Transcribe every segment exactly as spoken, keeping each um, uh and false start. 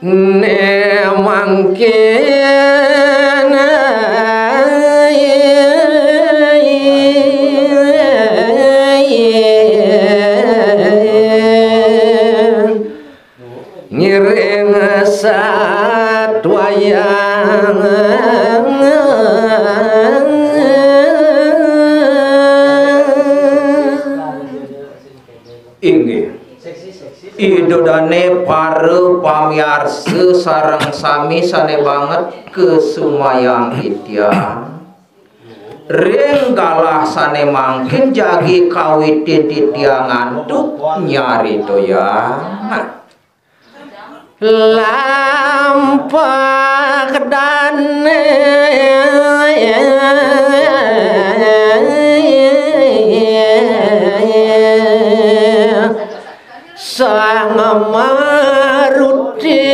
Né mangkin ngiring satwayang. Inggih. Ida dané para pamiarsa sareng sami sané banget kasumayang titiang ring galah sané mangkin jagi kawitin titiang ngantuk nyaritayang. Lampah dané Sang Maruti.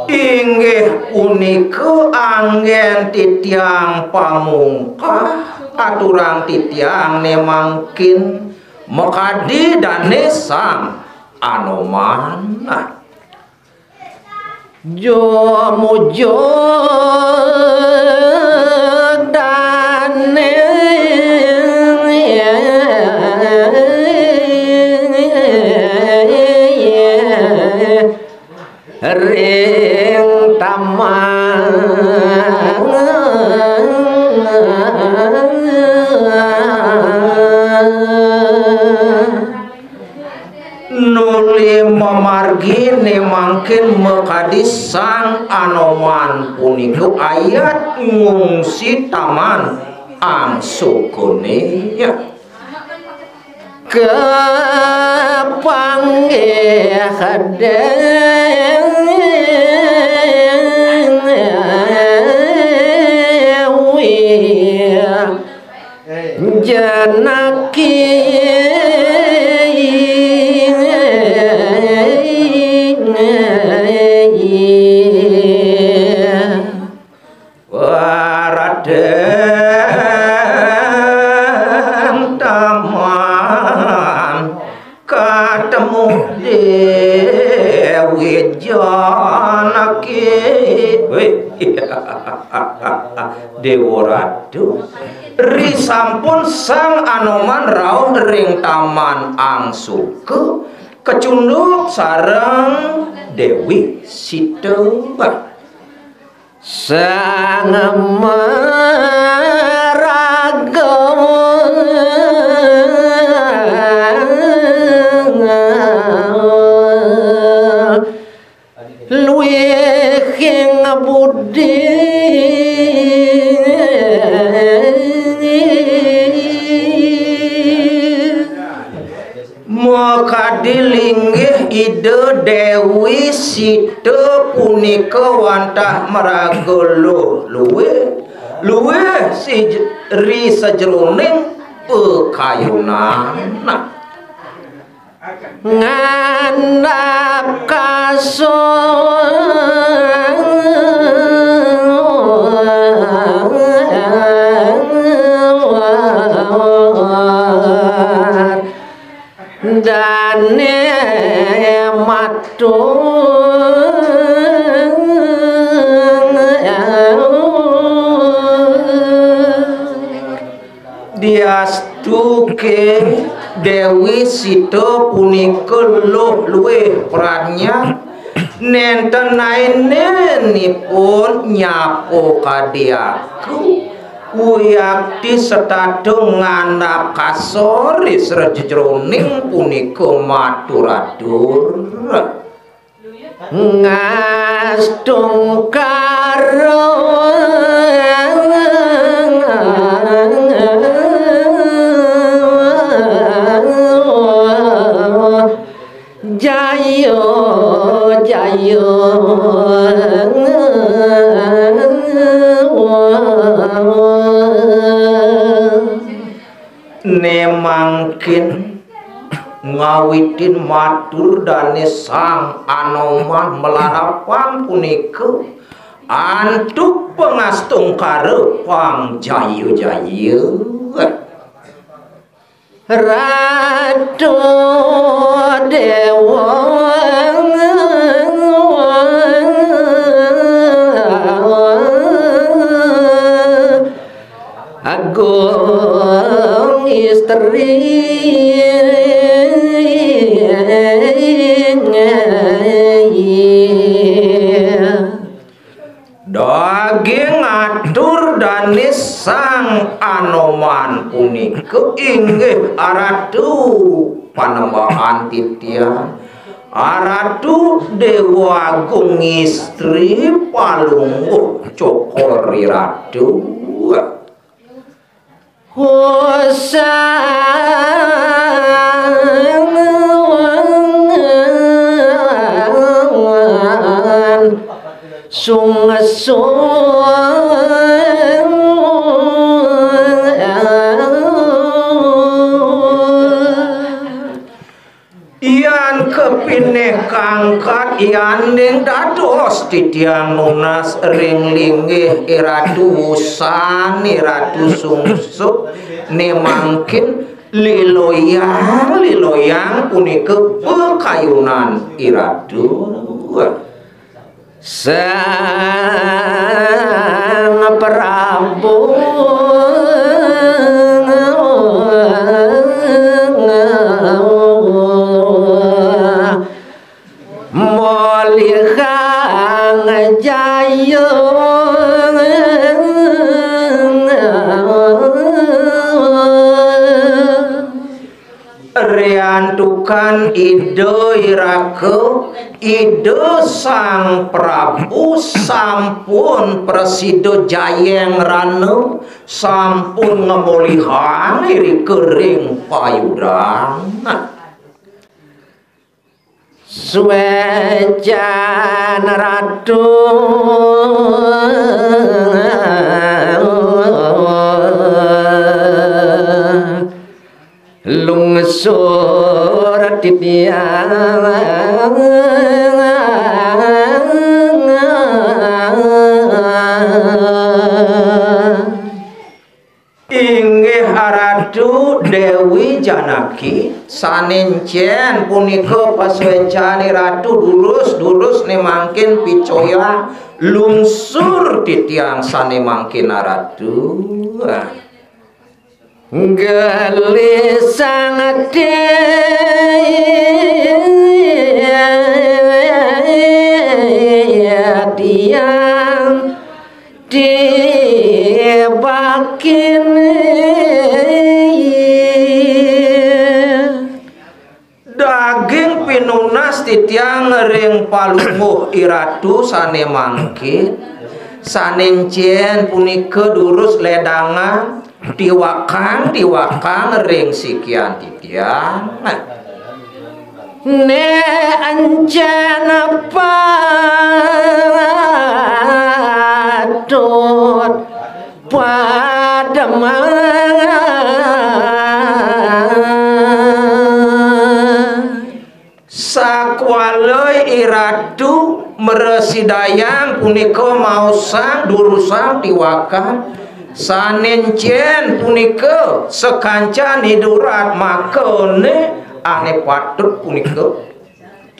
Inggih punika anggén titiang pamungkah, aturang titiang né mangkin makadi dané Sang Anoman. Jumujuk dané ring taman. Nuli mamargi né mangkin makadi Sang Anoman punika ayat ngungsi taman angsukané. Kapanggih Déwi Janaki. Waradeng taman katemu Déwi Janaki. Wih, Déwa Ratu. Risampun Sang Anoman rauh ring taman angsuka, kacunduk sareng Déwi Sita. Sang maraga luwihing budi. Makadi linggih Ida Déwi Sita punika wantah maraga luh luwih, luwih sij-, ri sajroning pakayunan. Ngandap kasor dané matur. Diastuké Déwi Sita punika luh luwih pradnyan, nénten ainénipun nyapa kadi aku. Wiakti setata ngandap kasor ri sajroning punika matur-atur. Ngastungkara jaya, jaya. Né mangkin ngawitin matur dané Sang Anoman malarapan punika, Antuk pangastungkara pang jaya-jaya. Ratu Déwa Agung Istri. Daging atur dané Sang Anoman punika inggih Aratu Panembahan titiang, Aratu Déwa Agung Istri Palungguh Cokor Iratu. Sang sungsung. Yan kapinih kangkat, yaning dados titiang nunas ring linggih Iratu Wusan, Iratu Sungsuk, né mangkin liloyang, liloyang punika pakayunan Iratu. Sang Prabu molihang jaya. Riantukan Ida Iraka, Ida Sang Prabu sampun prasida jayeng rana, sampun ngamolihang irika ring payudan. Suécan Ratu lungsur titiang. Inggih Aratu Déwi Janaki, sané encén punika pasuécan Iratu durus-durus né mangkin picoyah lungsur titiang sané mangkin Aratu. Gelisang titiang di bakine. Daging pinunas titiang ring palungguh Iratu sané mangkin, sané encén punika durus ledangan, tiwakang, tiwakang ring sikian titiang. Né encén patut pademang. Sakwala Iratu mrasidayang punika maosang durusang tiwakan, sané encén punika sakancan idurat makané ané patut punika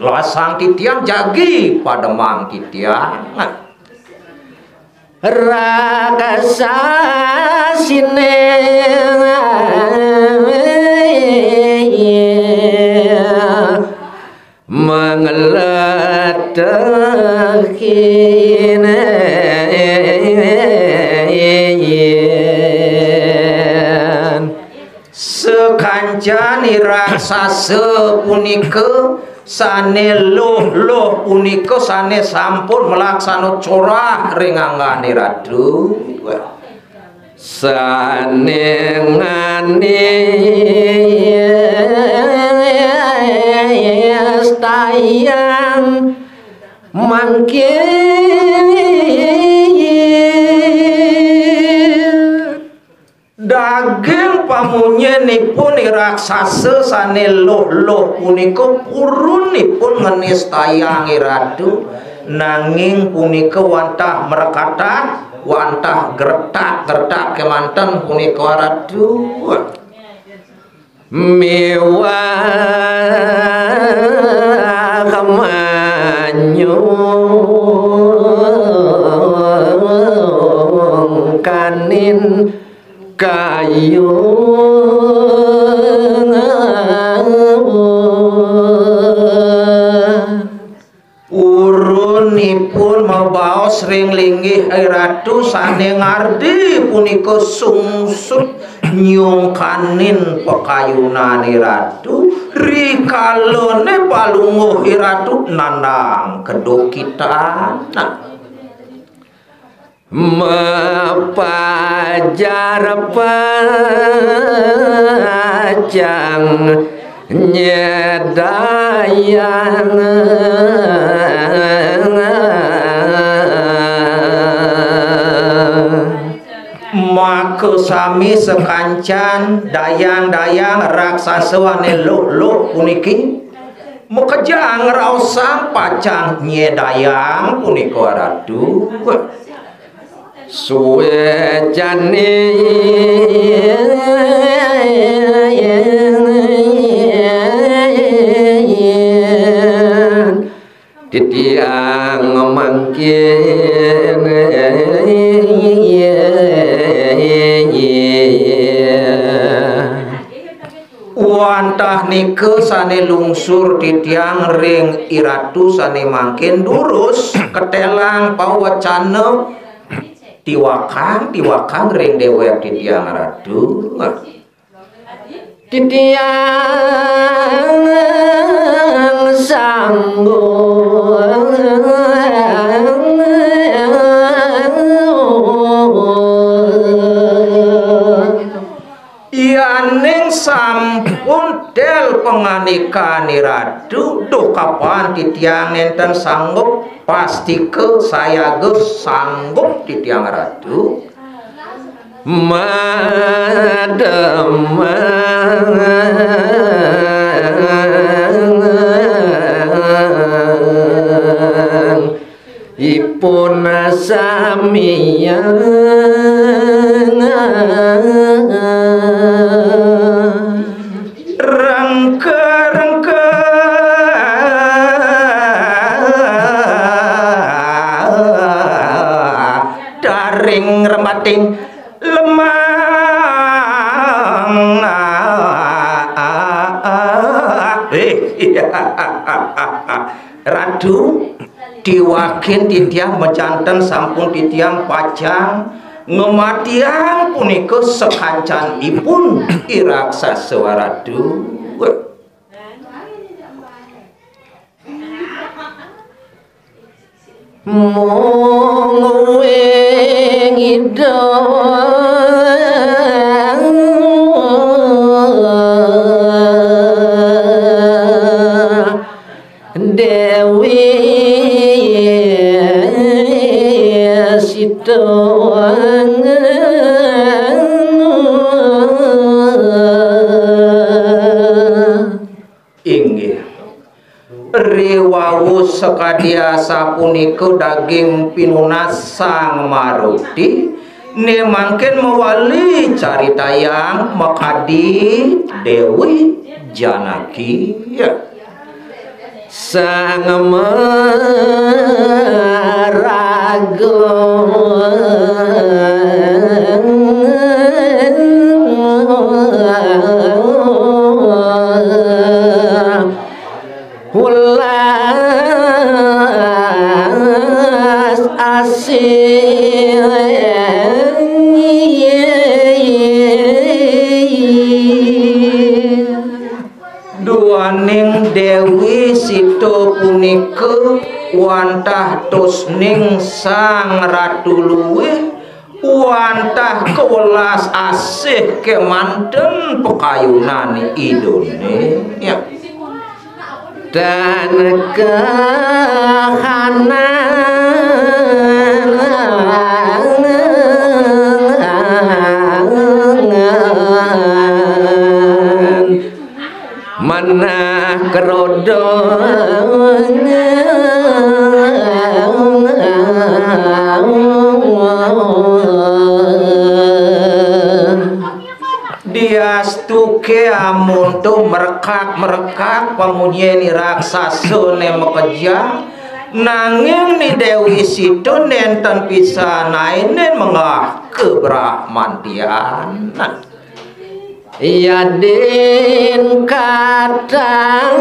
lasang titiang jagi pademang titiang. Raksasine mangletehin. Sakancan raksasa punika sane luh-luh punika sane sampun malaksana corah ring anggane Ratu. Sane nganistayang mangkin. Daging pamunyenipun i raksasa sane luh-luh punika purunipun nganistayang i Ratu, Nanging punika wantah mrekatan, wantah gretak-gretak kemanten punika Ratu. Miwah manyungkanin kayung. Urunipun mabaos ring linggih Ratu sane ngardi punika sungsut nyungkanin pakayunan Ratu, rikalane palungguh Ratu nandang kedukitan. Mapajar pacang nyedayang. Maka sami sakancan dayang-dayang raksasa ane luh-luh puniki makejang raosang pacang nyedayang punika Ratu. Suecaning titiang mangkin. Wantah nika sane lungsur titiang ring Iratu sane mangkin durus ketelang pawecana tiwakang, tiwakang ring dewek titiang Ratu. Titiang sanggup Yaning sampun tel pangandikan Ratu, duh kapan titiang nenten sanggup, pastika sayaga sanggup titiang Ratu. Mademang ipun samian. Rengke-rengke taring rembating lemang. Eh, iya. Ratu, tiwakin titiang majanten sampun titiang pacang ngamatiang punika sakancanipun i raksasa Ratu. Mung wing ida Dewi Sita. Inggih. Riwau sakadi asapunika daging pinunas Sang Maruti, ne mangkin mawali caritayang makadi Dewi Janaki. Sang maraga welas asih. Duaning Dewi Sita punika wantah tusning Sang Ratu Luwih, wantah kawelas asih kemanten pakayunan Idane. Ya. Tan kahanan manah krodongan. Diastuké amun to mrekak-mrekak pamunyin i raksasané makejang, nanging Ni Déwi Sita nénten pisan aénén menggah kabrahmantian. Yadin katang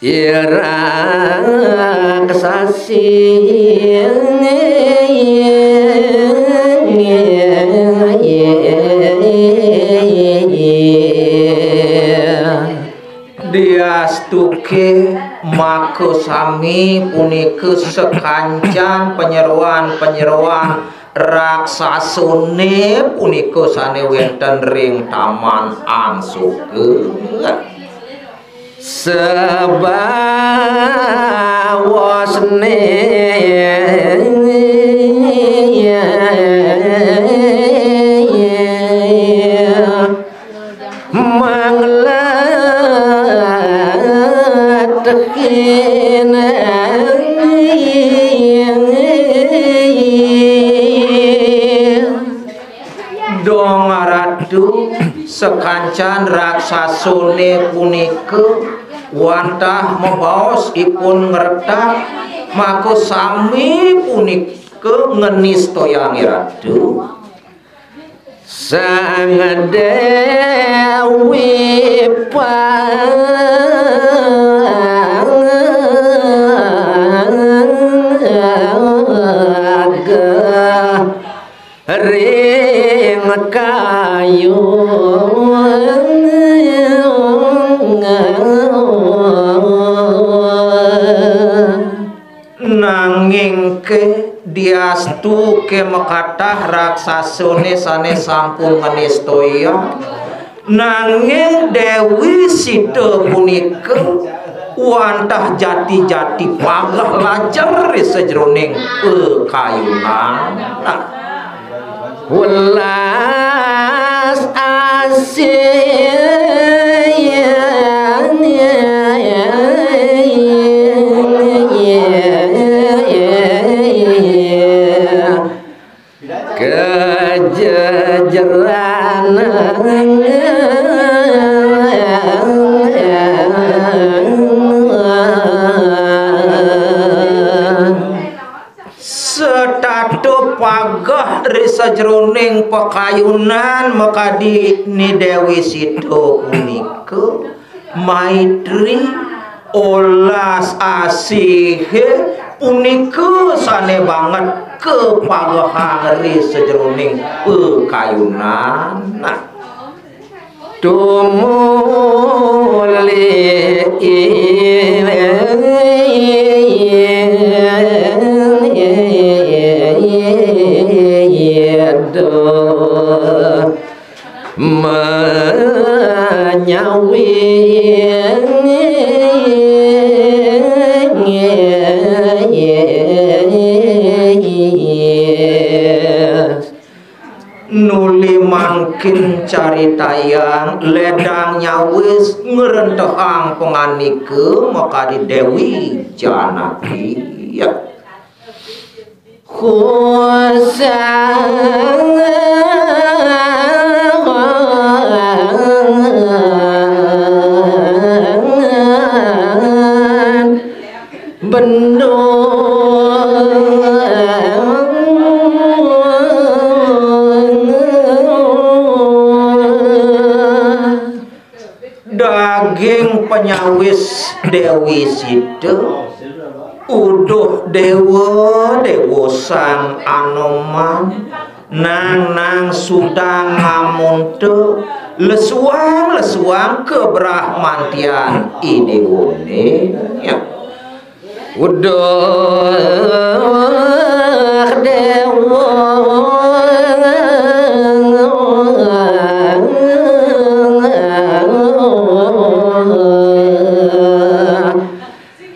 ira kasasi. Diastuké maka sami punika sakancan panyeroan-panyeroan raksasané punika sané wénten ring Taman Angsuka. Sabawasné manglatekin Dong Ratu, sakancan raksasané punika wantah mabaos ipun ngretak, maka sami punika nganistayang Ratu. Sang Déwi Pagah ring kayu. Nanging ké diastuké makatah raksasané sané sampun nganistayang, nanging Déwi Sita punika wantah jati-jati pagah lajeng ri sajeroning kakayunan. Welas asih kajejeran. Setata pageh ri sajeroning pakayunan makadi Ni Déwi Sita punika, maitri, olas asih punika sané banget kapagehang ri sajeroning pakayunan. Nah, tumuli menyawi. Nuli mangkin caritayang ledang nyawis ngrentehang pangandika makadi Déwi Janaki. Ya. Kusang bendung. Daging panyawis Déwi Sita, uduh déwa, déwa Sang Anoman, nang nang sudang ngamunta, lesuang lesuang kabrahmantian i déwané. Ya. Uduh déwa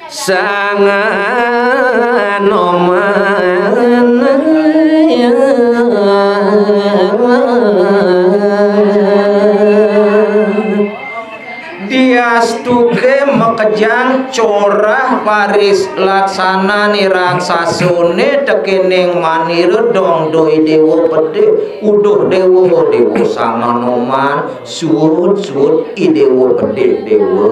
Sang Anoman. Astuké makejang corah paris laksanané raksasane tekening manira dong doi dewa pedih, uduh dewa, dewa sang Anoman, suud, suud, i dewa pedih, dewa.